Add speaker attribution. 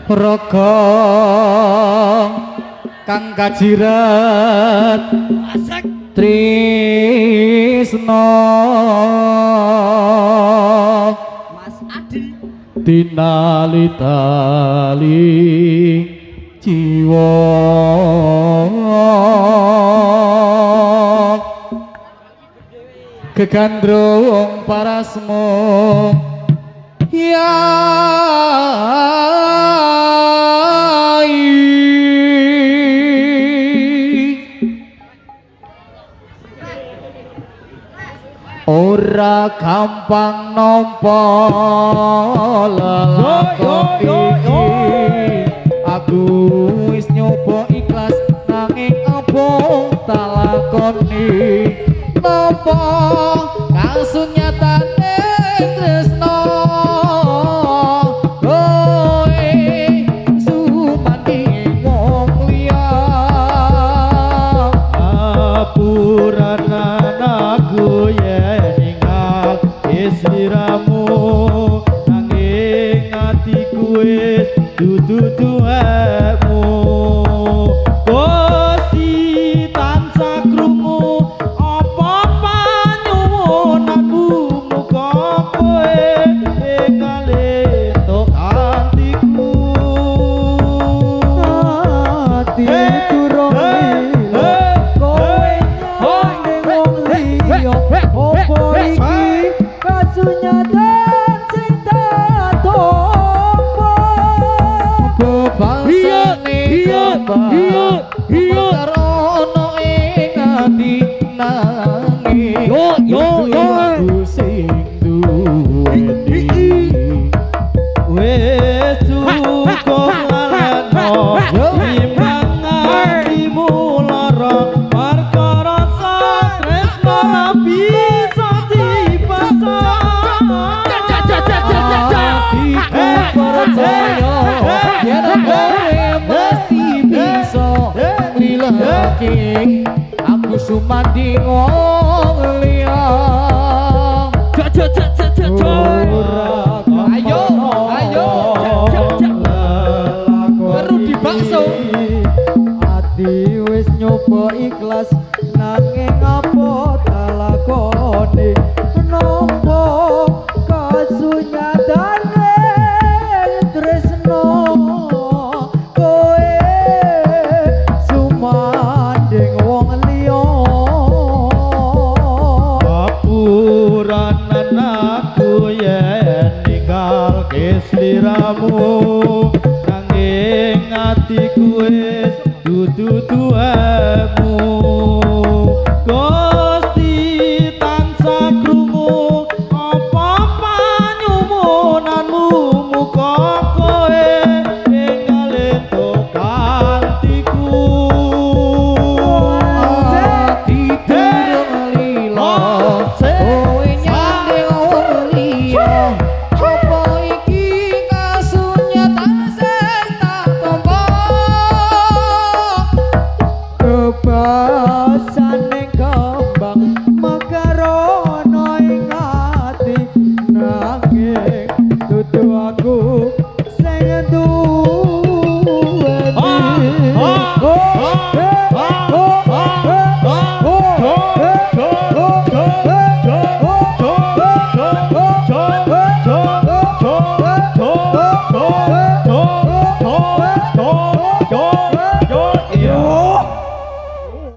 Speaker 1: Raga kang kajiret
Speaker 2: Asik.
Speaker 1: Trisna
Speaker 2: Mas Adi.
Speaker 1: Tinali tali jiwa kegandrung parasmo ya. Ora gampang nampa lelakon iki. Aku wis nyoba ikhlas nanging apa tak lakoni nampa kasunyatane tresno kowe sumandi wong liya.
Speaker 3: Apuranan aku yen ninggal sliramu nanging atiku wis dudu duwekmu. Gusti tansah krungu apa panyuwunanmu, muga kowe engal entuk gantiku.
Speaker 4: Atiku rong lilo kowe nyanding wong liya, opo iki kasunyatan sing tak tampa?
Speaker 1: Bebasane kembang mekar ana ing ati nanging
Speaker 2: Yo yo yo.
Speaker 1: aku sing duweni.
Speaker 3: Wis cukup laleno timbang atimu lara, perkara tresno ra bisa dipaksa.
Speaker 1: Atiku percaya yen kowe mesti bisa nglilake aku sumanding wong liya. Ayo, ayo. Baru di bakso.
Speaker 4: Ati wis nyoba ikhlas nanging apa tak lakoni nampa kasunyatane tresno kowe sumanding wong liya.
Speaker 3: Apuranan aku yen ninggalke sliramu nanging atiku wis dudu duwekmu. Gusti tansah krungu apa panyuwunanmu, muga kowe engal entuk gantiku.
Speaker 1: Ati durung lila kowe nyanding wong liya, apa iki kasunyatan sing tak tampa?
Speaker 4: Kebasane kembang mekar ana ing ati nanging dudu aku sing duwe.